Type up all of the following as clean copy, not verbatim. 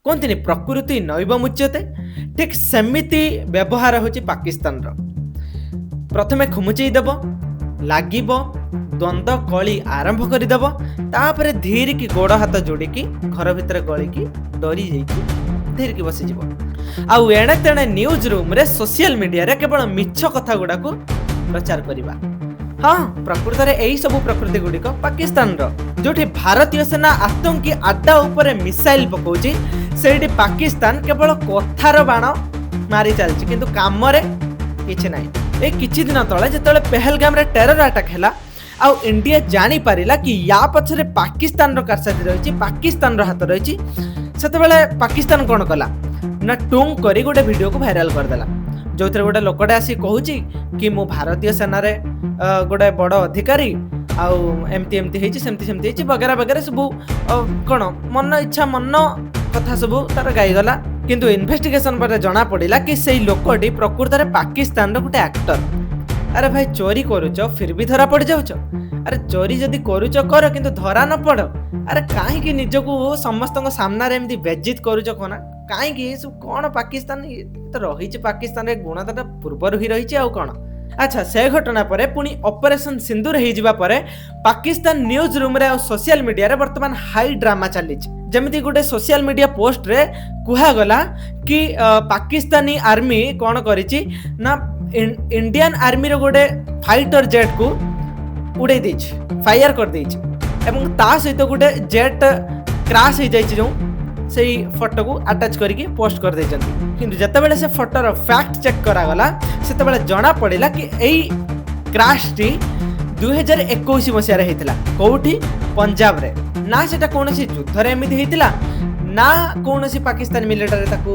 କୁହନ୍ତିନି ପ୍ରକୃତି ନୈବ ମୁଚ୍ୟତେ, ଠିକ୍ ସେମିତି ବ୍ୟବହାର ହେଉଛି ପାକିସ୍ତାନର। ପ୍ରଥମେ ଖୁମୁଚେଇ ଦେବ, ଲାଗିବ, ଦ୍ୱନ୍ଦ୍ୱ କଳି ଆରମ୍ଭ କରିଦେବ, ତାପରେ ଧୀରିକି ଗୋଡ଼ ହାତ ଯୋଡ଼ିକି ଘର ଭିତରେ ଗଳିକି ଡରି ଯାଇକି ଧୀରିକି ବସିଯିବ। ଆଉ ଏଣେ ତେଣେ ନ୍ୟୁଜ୍ ରୁମ୍ରେ, ସୋସିଆଲ ମିଡ଼ିଆରେ କେବଳ ମିଛ କଥା ଗୁଡ଼ାକୁ ପ୍ରଚାର କରିବା। ହଁ, ପ୍ରକୃତରେ ଏଇ ସବୁ ପ୍ରକୃତି ଗୁଡ଼ିକ ପାକିସ୍ତାନର। ଯୋଉଠି ଭାରତୀୟ ସେନା ଆତଙ୍କୀ ଆଡ୍ଡା ଉପରେ ମିସାଇଲ ପକଉଛି, ସେଇଠି ପାକିସ୍ତାନ କେବଳ କଥାର ବାଣ ମାରି ଚାଲିଛି, କିନ୍ତୁ କାମରେ କିଛି ନାହିଁ। ଏଇ କିଛି ଦିନ ତଳେ ଯେତେବେଳେ ପେହେଲଗାମରେ ଟେରର ଆଟାକ୍ ହେଲା ଆଉ ଇଣ୍ଡିଆ ଜାଣିପାରିଲା କି ୟା ପଛରେ ପାକିସ୍ତାନର କାରସାଦି ରହିଛି, ପାକିସ୍ତାନର ହାତ ରହିଛି, ସେତେବେଳେ ପାକିସ୍ତାନ କ'ଣ କଲା ନା ଟୁଙ୍ଗ କରି ଗୋଟେ ଭିଡ଼ିଓକୁ ଭାଇରାଲ କରିଦେଲା, ଯୋଉଥିରେ ଗୋଟେ ଲୋକଟେ ଆସି କହୁଛି କି ମୁଁ ଭାରତୀୟ ସେନାରେ ଗୋଟେ ବଡ଼ ଅଧିକାରୀ, ଆଉ ଏମିତି ଏମିତି ହେଇଛି, ସେମିତି ସେମିତି ହେଇଛି, ବଗେରା ବଗେରା ସବୁ, କ'ଣ ମନ ଇଚ୍ଛା ମନ କଥା ସବୁ ତାର ଗାଇଗଲା। କିନ୍ତୁ ଇନଭେଷ୍ଟିଗେସନ ପରେ ଜଣା ପଡ଼ିଲା କି ସେଇ ଲୋକଟି ପ୍ରକୃତରେ ପାକିସ୍ତାନର ଗୋଟେ ଆକ୍ଟର। ଆରେ ଭାଇ, ଚୋରି କରୁଛ ଫିର ବି ଧରା ପଡ଼ିଯାଉଛ। ଆରେ ଚୋରି ଯଦି କରୁଛ କର, କିନ୍ତୁ ଧରା ନ ପଡ଼। ଆରେ କାହିଁକି ନିଜକୁ ସମସ୍ତଙ୍କ ସାମ୍ନାରେ ଏମିତି ବେଜିତ କରୁଛ କହନା? କାହିଁକି ଏସବୁ କ'ଣ? ପାକିସ୍ତାନ ତ ରହିଛି, ପାକିସ୍ତାନରେ ଗୁଣଟା ପୂର୍ବରୁ ହିଁ ରହିଛି, ଆଉ କ'ଣ? ଆଚ୍ଛା, ସେ ଘଟଣା ପରେ ପୁଣି ଅପରେସନ ସିନ୍ଦୁର ହେଇଯିବା ପରେ ପାକିସ୍ତାନ ନ୍ୟୁଜ୍ ରୁମ୍ରେ ଆଉ ସୋସିଆଲ ମିଡ଼ିଆରେ ବର୍ତ୍ତମାନ ହାଇ ଡ୍ରାମା ଚାଲିଛି। ଯେମିତି ଗୋଟେ ସୋସିଆଲ ମିଡ଼ିଆ ପୋଷ୍ଟରେ କୁହାଗଲା କି ପାକିସ୍ତାନୀ ଆର୍ମି କ'ଣ କରିଛି ନା ଇଣ୍ଡିଆନ ଆର୍ମିର ଗୋଟେ ଫାଇଟର ଜେଟ୍କୁ ଉଡ଼େଇ ଦେଇଛି, ଫାୟାର କରିଦେଇଛି, ଏବଂ ତା ସହିତ ଗୋଟେ ଜେଟ୍ କ୍ରାସ୍ ହେଇଯାଇଛି, ଯେଉଁ ସେଇ ଫଟୋକୁ ଆଟାଚ୍ କରିକି ପୋଷ୍ଟ କରିଦେଇଛନ୍ତି। କିନ୍ତୁ ଯେତେବେଳେ ସେ ଫଟୋର ଫ୍ୟାକ୍ଟ ଚେକ୍ କରାଗଲା, ସେତେବେଳେ ଜଣା ପଡ଼ିଲା କି ଏଇ କ୍ରାସ୍ଟି 2021 ମସିହାରେ ହେଇଥିଲା। କୋଉଠି? ପଞ୍ଜାବରେ। ନା ସେଟା କୌଣସି ଯୁଦ୍ଧରେ ଏମିତି ହେଇଥିଲା, ନା କୌଣସି ପାକିସ୍ତାନୀ ମିଲିଟାରୀ ତାକୁ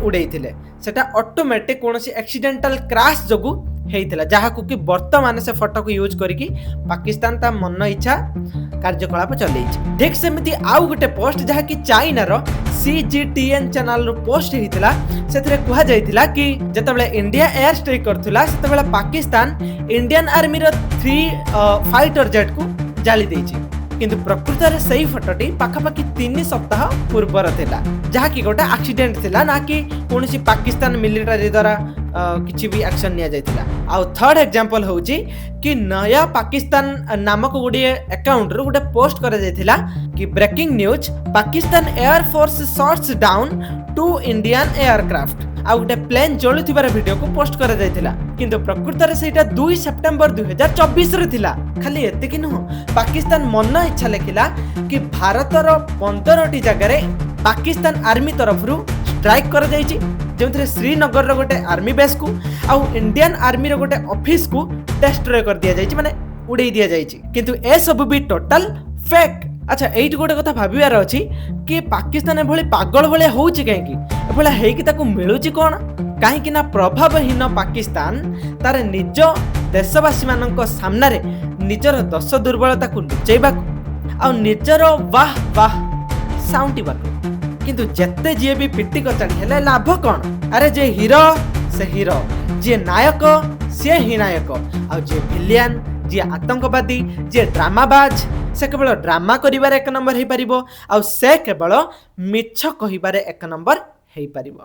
ଉଡ଼େଇଥିଲେ। ସେଟା ଅଟୋମେଟିକ୍ କୌଣସି ଆକ୍ସିଡେଣ୍ଟାଲ କ୍ରାସ୍ ଯୋଗୁଁ ହେଇଥିଲା, ଯାହାକୁ କି ବର୍ତ୍ତମାନ ସେ ଫଟୋକୁ ୟୁଜ୍ କରିକି ପାକିସ୍ତାନ ତା ମନ ଇଚ୍ଛା କାର୍ଯ୍ୟକଳାପ ଚଲେଇଛି। ଠିକ୍ ସେମିତି ଆଉ ଗୋଟେ ପୋଷ୍ଟ, ଯାହାକି ଚାଇନାର CGTN ଚ୍ୟାନେଲରୁ ପୋଷ୍ଟ ହେଇଥିଲା, ସେଥିରେ କୁହାଯାଇଥିଲା କି ଯେତେବେଳେ ଇଣ୍ଡିଆ ଏୟାର ଷ୍ଟ୍ରାଇକ୍ କରୁଥିଲା, ସେତେବେଳେ ପାକିସ୍ତାନ ଇଣ୍ଡିଆନ ଆର୍ମିର 3 ଫାଇଟର ଜେଟ୍କୁ ଜାଳି ଦେଇଛି। କିନ୍ତୁ ପ୍ରକୃତରେ ସେଇ ଫଟୋଟି ପାଖାପାଖି 3 ସପ୍ତାହ ପୂର୍ବର ଥିଲା, ଯାହାକି ଗୋଟେ ଆକ୍ସିଡେଣ୍ଟ ଥିଲା, ନା କି କୌଣସି ପାକିସ୍ତାନ ମିଲିଟାରୀ ଦ୍ୱାରା କିଛି ବି ଆକ୍ସନ ନିଆଯାଇଥିଲା। ଆଉ ଥର୍ଡ ଏକ୍ଜାମ୍ପଲ ହେଉଛି କି ନୟା ପାକିସ୍ତାନ ନାମକ ଗୋଟିଏ ଆକାଉଣ୍ଟରୁ ଗୋଟେ ପୋଷ୍ଟ କରାଯାଇଥିଲା କି breaking news, Pakistan air force shuts down 2 Indian aircraft, ଆଉ ଗୋଟେ ପ୍ଲେନ୍ ଜଳୁଥିବାର ଭିଡ଼ିଓକୁ ପୋଷ୍ଟ କରାଯାଇଥିଲା। କିନ୍ତୁ ପ୍ରକୃତରେ ସେଇଟା 2 ସେପ୍ଟେମ୍ବର 2024ରେ ଥିଲା। ଖାଲି ଏତିକି ନୁହଁ, ପାକିସ୍ତାନ ମନ ଇଚ୍ଛା ଲେଖିଲା କି ଭାରତର 15ଟି ଜାଗାରେ ପାକିସ୍ତାନ ଆର୍ମି ତରଫରୁ ଷ୍ଟ୍ରାଇକ୍ କରାଯାଇଛି, ଯେଉଁଥିରେ ଶ୍ରୀନଗରର ଗୋଟେ ଆର୍ମି ବେସ୍କୁ ଆଉ ଇଣ୍ଡିଆନ ଆର୍ମିର ଗୋଟେ ଅଫିସକୁ ଡେଷ୍ଟ୍ରୟ କରିଦିଆଯାଇଛି, ମାନେ ଉଡ଼େଇ ଦିଆଯାଇଛି। କିନ୍ତୁ ଏସବୁ ବି ଟୋଟାଲ ଫେକ୍। ଆଚ୍ଛା, ଏଇଠି ଗୋଟେ କଥା ଭାବିବାର ଅଛି କି ପାକିସ୍ତାନ ଏଭଳି ପାଗଳ ଭଳିଆ ହେଉଛି କାହିଁକି? ଏଭଳିଆ ହେଇକି ତାକୁ ମିଳୁଛି କ'ଣ? କାହିଁକି ନା ପ୍ରଭାବହୀନ ପାକିସ୍ତାନ ତାର ନିଜ ଦେଶବାସୀମାନଙ୍କ ସାମ୍ନାରେ ନିଜର ଦୋଷ ଦୁର୍ବଳତାକୁ ଲୁଚେଇବାକୁ ଆଉ ନିଜର ବାହ ବାହ ସାଉଣ୍ଟିବାକୁ। କିନ୍ତୁ ଯେତେ ଯିଏ ବି ପିଟି କଚାଡ଼ି ହେଲେ ଲାଭ କ'ଣ? ଆରେ ଯିଏ ହିରୋ ସେ ହିରୋ, ଯିଏ ନାୟକ ସିଏ ହିଁ ନାୟକ, ଆଉ ଯିଏ ଭିଲିଆନ, ଯିଏ ଆତଙ୍କବାଦୀ, ଯିଏ ଡ୍ରାମାବାଜ, ସେ କେବଳ ଡ୍ରାମା କରିବାରେ ଏକ ନମ୍ବର ହେଇପାରିବ, ଆଉ ସେ କେବଳ ମିଛ କହିବାରେ ଏକ ନମ୍ବର ହେଇପାରିବ।